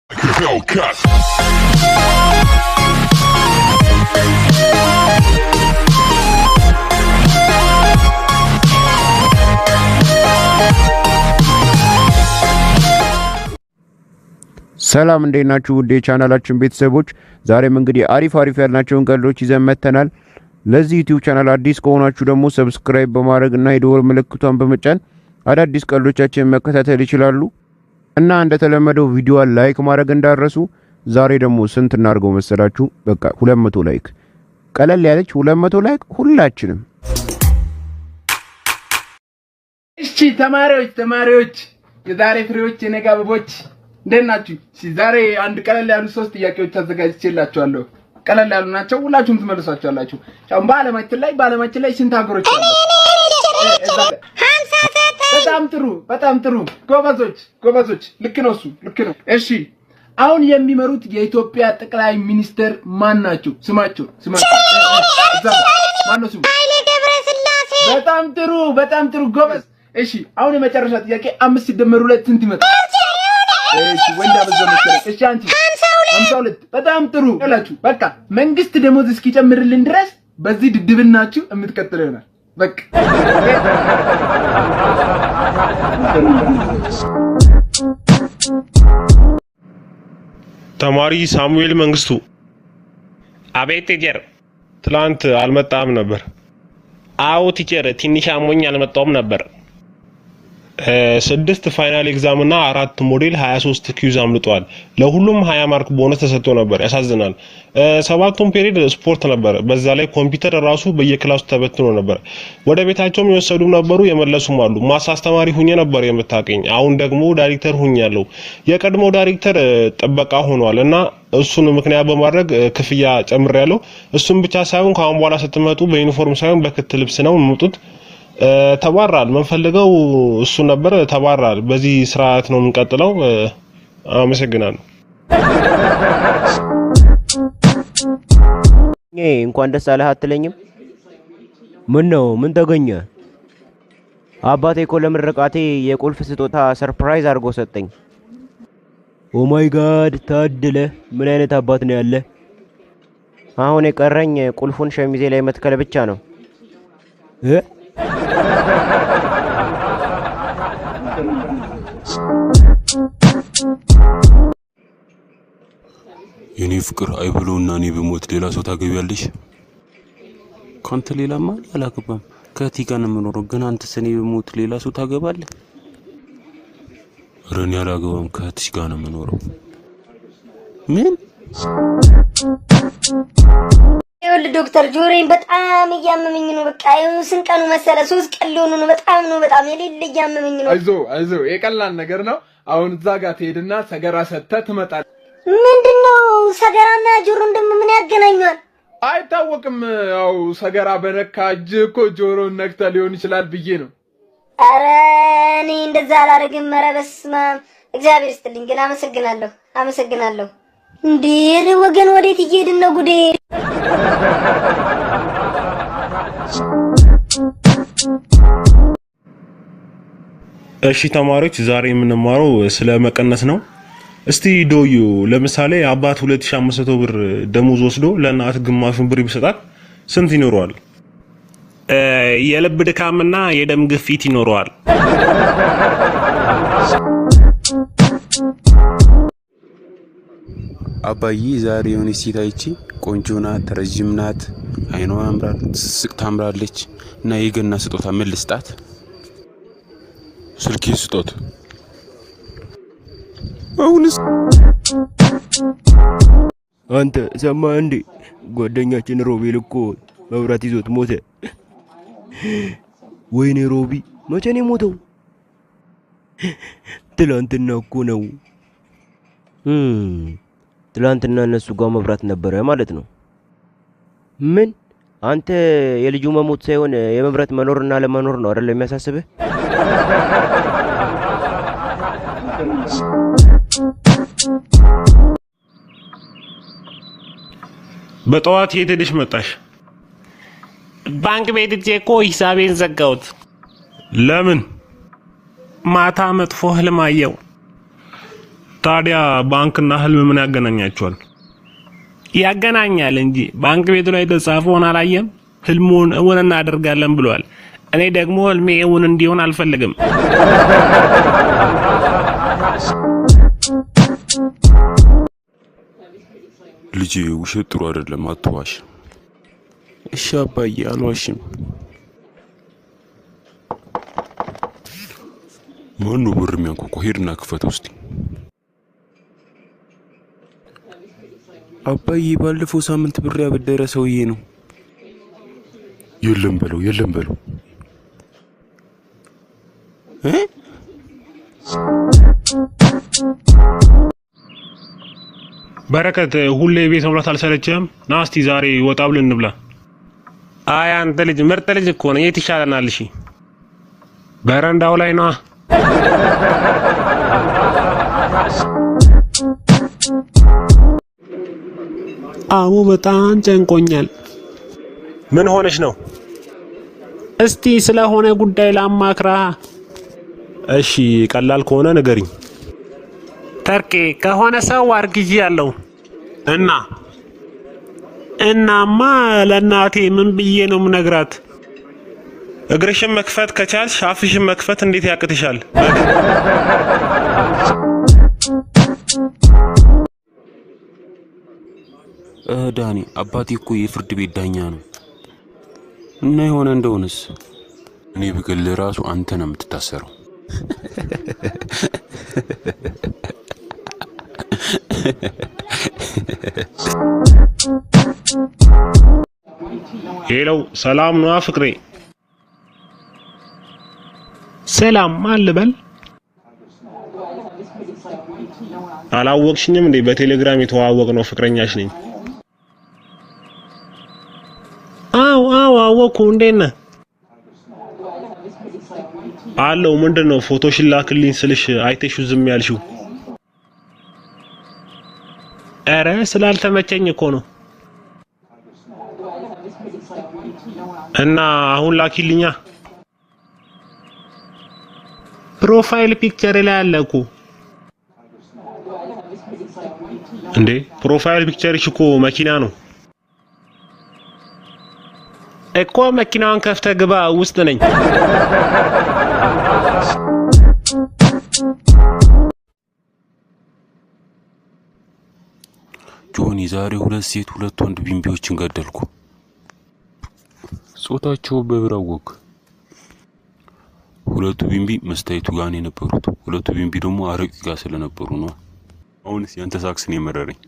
Hellcat. ሰላም፣ እንዴት ናችሁ? ውድ የቻናላችን ቤተሰቦች፣ ዛሬም እንግዲህ አሪፍ አሪፍ ያልናቸውን ቀልዶች ይዘን መጥተናል። ለዚህ YouTube channel አዲስ ከሆናችሁ ደግሞ subscribe በማድረግ እና የደወል ምልክቷን በመጫን አዳዲስ ቀልዶቻችንን መከታተል ይችላሉ። እና እንደተለመደው ቪዲዮዋን like ማድረግ እንዳትረሱ። ዛሬ ደግሞ ስንት እናድርገው መሰላችሁ? በቃ 200 like፣ ቀለል ያለች 200 like ሁላችንም። እሺ ተማሪዎች፣ ተማሪዎች፣ የዛሬ ፍሬዎች፣ የነገ አበቦች፣ እንዴት ናችሁ? እሺ ዛሬ አንድ ቀለል ያሉ ሶስት ጥያቄዎች አዘጋጅቼላችኋለሁ። ቀለል ያሉ ናቸው፣ ሁላችሁም ትመልሷቸዋላችሁ። አሁን በዓለማችን ላይ ስንት ሀገሮች አሉ? በጣም ጥሩ፣ በጣም ጥሩ። ጎበዞች፣ ጎበዞች። ልክ ነው፣ እሱ ልክ ነው። እሺ አሁን የሚመሩት የኢትዮጵያ ጠቅላይ ሚኒስትር ማን ናቸው? ስማቸው፣ ስማቸው ማን ነው ስሙ? ኃይሌ ገብረስላሴ። በጣም ጥሩ፣ በጣም ጥሩ፣ ጎበዝ። እሺ አሁን የመጨረሻ ጥያቄ፣ 5 ሲደመር 2 ስንት ይመጣል? እሺ ወንድ አበዛው መሰለኝ። እሺ አንቺ? 52። በጣም ጥሩ እላችሁ። በቃ መንግስት ደሞዝ እስኪጨምርልን ድረስ በዚህ ድድብናችሁ የምትቀጥለው ይሆናል። በቃ። ተማሪ ሳሙኤል መንግስቱ። አቤት teacher። ትላንት አልመጣም ነበር። አዎ teacher፣ ትንሽ አሞኝ አልመጣሁም ነበር። 6 final exam እና 4 ሞዴል፣ 23 quiz አምልጧል። ለሁሉም 20 mark bonus ተሰጥቶ ነበር። ያሳዝናል። ሰባቱም period ስፖርት ነበር። በዛ ላይ ኮምፒውተር ራሱ በየ class ኡ ተበትኖ ነበር። ወደ ቤታቸውም የወሰዱም ነበሩ፣ የመለሱም አሉ። Maths አስተማሪ ሁኜ ነበር የምታገኝ። አሁን ደግሞ ዳይሬክተር ሁኛለሁ። የቀድሞ ዳይሬክተር ጥበቃ ሆኗል እና እሱን ምክንያት በማድረግ ክፍያ ጨምሬያለሁ። እሱን ብቻ ሳይሆን ከአሁን በኋላ ስትመጡ በዩኒፎርም ሳይሆን በክት ልብስ ነው የምመጡት። ተባራል። የምንፈልገው እሱ ነበር። ተባራል። በዚህ ስርዓት ነው የምንቀጥለው። አመሰግናለሁ። እንኳን ደስ አለህ አትለኝም? ምን ነው፣ ምን ተገኘ? አባቴ እኮ ለምርቃቴ የቁልፍ ስጦታ surprise አድርጎ ሰጠኝ። Oh my God፣ ታድለ! ምን አይነት አባት ነው ያለ? አሁን የቀረኝ ቁልፉን ሸሚዜ ላይ መትከል ብቻ ነው። እ? የኔ ፍቅር፣ አይብለውና እኔ ብሞት ሌላ ሰው ታገቢያለሽ? ከአንተ ሌላማ እኔ አላገባም። ከእህቴ ጋር ነው የምኖረው። ግን አንተስ እኔ ብሞት ሌላ ሰው ታገባለህ? ኧረ እኔ አላገባም፣ ከእህትሽ ጋር ነው የምኖረው። ምን? ይኸውልህ ዶክተር፣ ጆሮዬን በጣም እያመመኝ ነው። በቃ ይኸው ስንት ቀኑ መሰለ? 3 ቀን ሊሆኑ ነው። በጣም ነው፣ በጣም የሌለ እያመመኝ ነው። አይዞ አይዞ፣ የቀላል ነገር ነው። አሁን እዛ ጋር ትሄድና ሰገራ ሰጥተህ ትመጣለህ። ምንድን ነው፣ ሰገራና ጆሮን ደግሞ ምን ያገናኘዋል? አይታወቅም። ያው ሰገራ በነካ እጅ እኮ ጆሮን ነክተህ ሊሆን ይችላል ብዬ ነው። ኧረ እኔ እንደዛ አላደርግም። ኧረ በስመ አብ፣ እግዚአብሔር ይስጥልኝ ግን፣ አመሰግናለሁ፣ አመሰግናለሁ። እንዴ ኧረ ወገን፣ ወዴት እየሄድን ነው? ጉዴ። እሺ ተማሪዎች፣ ዛሬ የምንማረው ስለ መቀነስ ነው። እስቲ ዶዩ፣ ለምሳሌ አባት 2500 ብር ደሞዝ ወስዶ ለእናት ግማሹን ብር ቢሰጣት ስንት ይኖረዋል? የልብ ድካምና የደም ግፊት ይኖረዋል። አባዬ፣ ዛሬ የሆነች ሴት አይቼ፣ ቆንጆ ናት፣ ረጅም ናት፣ አይኗ ያምራል፣ ስቅ ታምራለች እና የገና ስጦታ ምን ልስጣት? ስልኬ ስጦት። አሁንስ አንተ ሰማህ እንዴ? ጓደኛችን ሮቤል እኮ መብራት ይዞት ሞተ። ወይኔ ሮቢ፣ መቼ ነው የሞተው? ትላንትና እኮ ነው። ትላንትና እነሱ ጋር መብራት ነበረ ማለት ነው። ምን፣ አንተ የልጁ መሞት ሳይሆን የመብራት መኖርና አለመኖር ነው አይደል የሚያሳስብህ? በጠዋት የት ሄደሽ መጣሽ? ባንክ ቤት ሄጄ እኮ ሂሳቤን ዘጋሁት። ለምን? ማታ መጥፎ ህልም አየሁ። ታዲያ ባንክና ህልም ምን ያገናኛቸዋል? ያገናኛል እንጂ ባንክ ቤቱ ላይ የተጻፈውን አላየም? ህልሙን እውን እናደርጋለን ብሏል። እኔ ደግሞ ህልሜ እውን እንዲሆን አልፈልግም። ልጄ ውሸት ጥሩ አይደለም፣ አትዋሽ። እሺ አባዬ አልዋሽም። ማነው በር የሚያንኳኳ? ሄድና ክፈተው እስቲ። አባዬ ባለፈው ሳምንት ብር ያበደረ ሰውዬ ነው። የለም በለው፣ የለም በለው። በረከት ሁሌ ቤት መብላት አልሰለችህም? ና እስቲ ዛሬ ወጣ ብለን እንብላ። አይ አንተ ልጅ ምርጥ ልጅ እኮ ነው። የት ይሻለናል? እሺ በረንዳው ላይ ነዋ። አቡ በጣም ጨንቆኛል። ምን ሆነሽ ነው? እስቲ ስለሆነ ጉዳይ ላማክራ። እሺ ቀላል ከሆነ ንገሪኝ። ተርኬ ከሆነ ሰው አርግዣለሁ። እና እናማ ለእናቴ ምን ብዬ ነው ምነግራት? እግርሽን መክፈት ከቻልሽ አፍሽን መክፈት እንዴት ያቅትሻል? ዳኒ አባቴ እኮ የፍርድ ቤት ዳኛ ነው። እና የሆነ እንደሆነስ እኔ ብገልህ ራሱ አንተ ነው የምትታሰረው። Hello፣ ሰላም ነዋ ፍቅሬ። ሰላም ማን ልበል? አላወቅሽኝም እንዴ? በቴሌግራም የተዋወቅ ነው ፍቅረኛሽ ነኝ። አዎ አዎ አወኩ። እንዴት ነህ? አለው። ምንድን ነው ፎቶሽን ላክልኝ ስልሽ አይተሽው ዝም ያልሽው? ኧረ ስላልተመቸኝ እኮ ነው። እና አሁን ላኪልኛ። Profile picture ላይ አለ እኮ። እንዴ profile picture ሽ እኮ መኪና ነው እኮ። መኪናዋን ከፍተህ ግባ፣ ውስጥ ነኝ። ጆኒ ዛሬ 2 ሴት 2 ወንድ ቢምቢዎችን ገደልኩ። ጾታቸው በብር አወቅ። 2ቱ ቢምቢ መስታይቱ ጋር ነው የነበሩት። 2ቱ ቢምቢ ደግሞ አረቂ ጋር ስለነበሩ ነው። አሁንስ ያንተ ሳክስ ነው የመረረኝ።